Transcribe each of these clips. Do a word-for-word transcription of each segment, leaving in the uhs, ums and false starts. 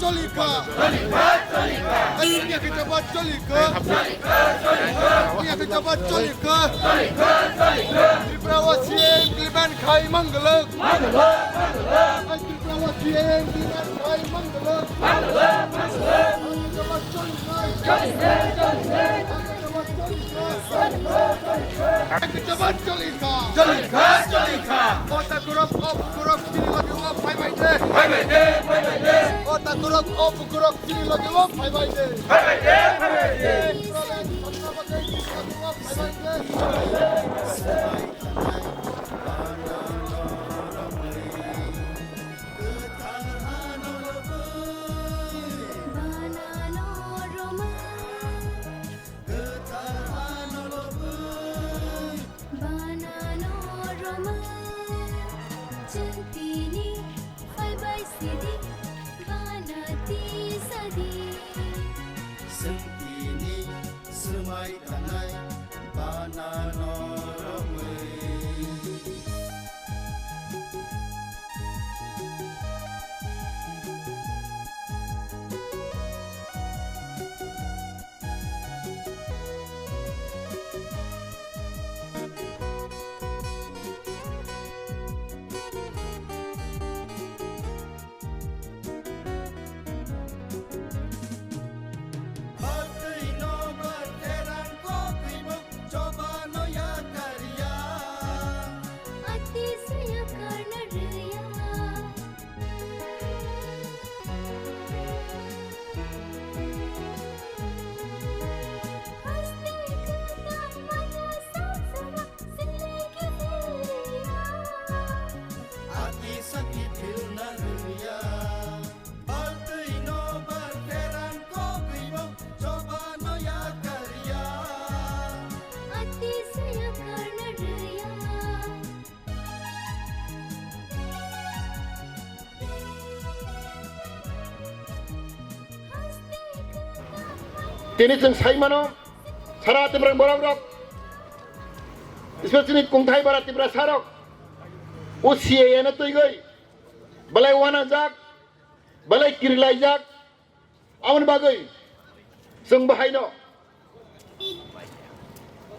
Cholika. Ayukia kita bat cholika. Ayukia kita bat cholika. Tripura wa C A A implement khai mangalak. Tripura wa C A A implement khai mangalak. Cholika, cholika. Ota kurok, op kurok, chini lagi wap, bye bye de. Bye bye de, bye bye de. Ota kurok, op kurok, chini lagi wap, bye bye de. Bye bye de, bye bye de. Bana no romai, chwng tini phaibai sidi, bana tisadi. Chwng tini swmai tanai, bana no romai. Tini chwng sai mano, sara Tripura borok rok, especially kungthai bara Tripura sarok, o C A A no twigwi belai wanajak, belai kirilaijak, aboni bagwi chwng bahaino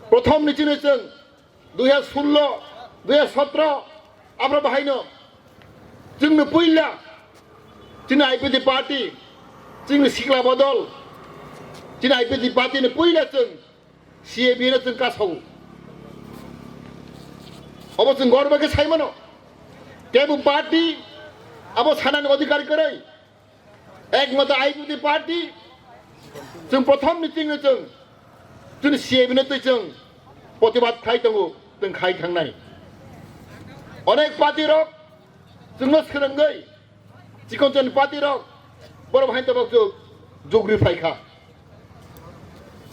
prothom ni chini chwng dui hajar sullo, dui hajar sotro, abro bahaino chwngno puila chini I P F T party, chini sikla bodol, chini I P F T party ni puila chwng C A B no chwng kasao. Obo chwng gorba khe sai mano. Tebo party abo sanani odhikar kwrwi. Ekmato I P F T party chwng prothom ni chwngno chwng chwng C A B no twi chwng protibad khai tongo, chwng khai thangnai. Onek party rok chwngno swrwngwi chikon chikon party rok borok hai tabok jug jugri phaikha.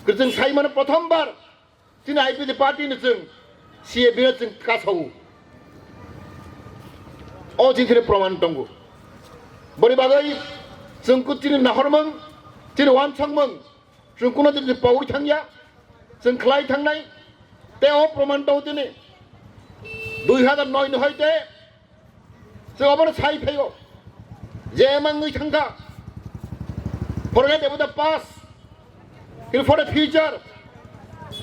Kwchwng sai mano prothom bar chini I P F T party ni chwng C A B no chwng kasao. O chini thani proman tongo. Boni bagwi chwng kut chini nahormung, chini wansokmung, chwng kuno chini pawi thangya, chwng khlai thangnai. Te o proman tongo tini dui hajar noi ni hoite Chwng obono sai phaio je mangwi thangkha. Forget about the past. In for the future.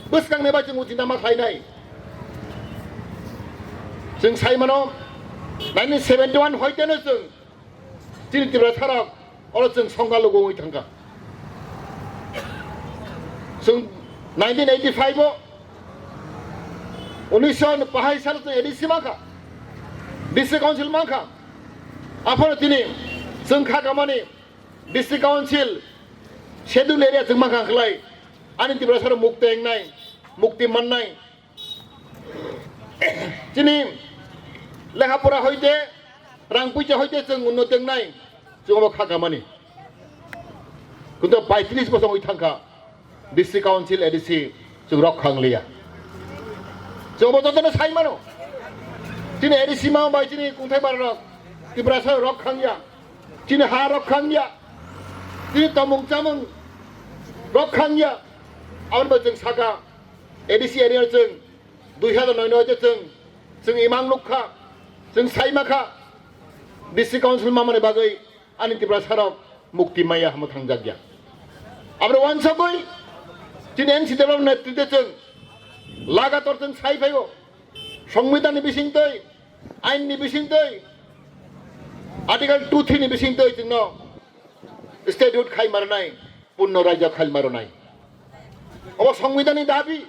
Bwskangni bai chwng uchinta ma khlainai. Chwng sai mano nineteen seventy one hoiteno chwng chini Tripura sarok oro chwng songkha logo wngwi thangkha. Chwng nineteen eighty five o unisho pahai salo chwng A D C mankha, District Council mankha. Aphano tini chwng kha kamani District Council schedule area chwng mankha khlai ani Tiprasarok mukti wngnai, mukti mannai. Chini lekha pora hoite, rang puisa hoite chwng unnoti wngnai, chwng obo kha kamani. Kintu paitris bosong oi thangkha, District Council A D C chwng rok khang liya. Chwng obo jotono sai mano. Chini A D C ma bai chini kungthai bara rok, Tiprasa rok khang ya. Chini ha rok khang ya. Chini tomung chamung rok khang ya. Aboni bai chwng saka, A D C area chwng dui hajar noi no je chwng, chwng imang nuk kha, chwng sai ma kha, District Council ma mani bagwi ani Tiprasa rok mukti maya hamo thangjak ya. Abro wansogwi chini N C development netrite chwng lagator chwng sai phaio. Songbidanni bisingtwi, ainni bisingtwi, Article two three ni bisingtwi chwngno statehood khai marnai, punno rajya khai marnai. Obo Songbidanni dabi.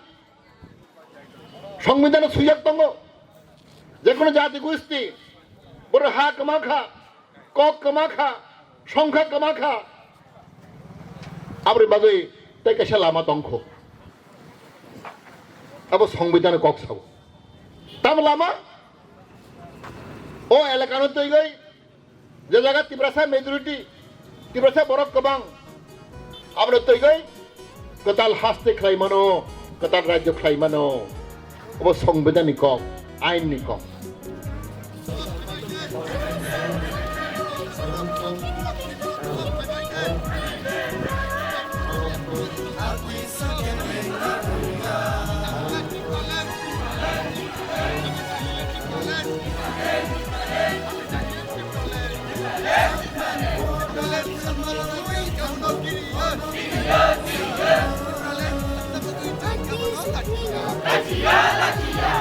Songbidanno swijak tongo. Jekono jati gusti, boro ha kwma kha, kok kwma kha, songkha kwma kha. Aboni bagwi tei kaisa lama tongkho. Abo Songbidanni kok sao. Tamo lama? O elakano twiwi je jaga Tiprasa majority, Tiprasa borok kwbang, aboni twiwi kwtal haste khlai mano, kwtal rajyo khlai mano. Obo Songbidanni kok, ainni kok.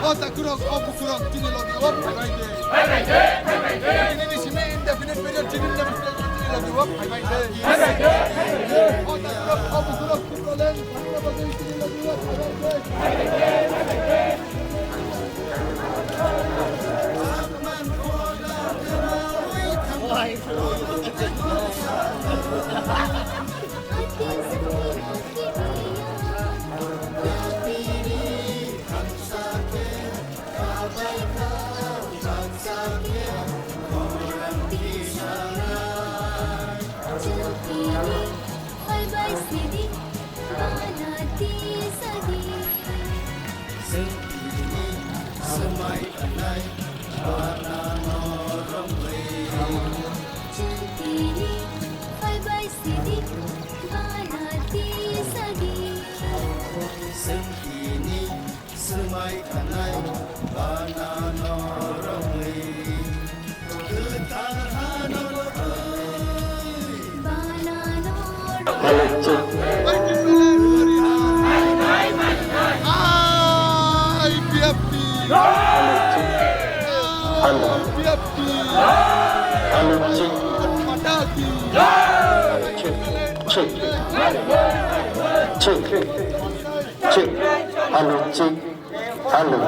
O takurok, o bukurok, chini logi o phaibai de. Chini ni simi indefinite period, chini ni simi indefinite period, o phaibai de. O takurok, o bukurok, chini logi o phaibai de. Swmai thanai bana norokni kwthar hano rwgwi. Bana norok. Hello, check. I P F T. Hello, check. Hello. I P F T. Hello, check. Pataki. Check, check. Check. Check. Hello, check. Hello.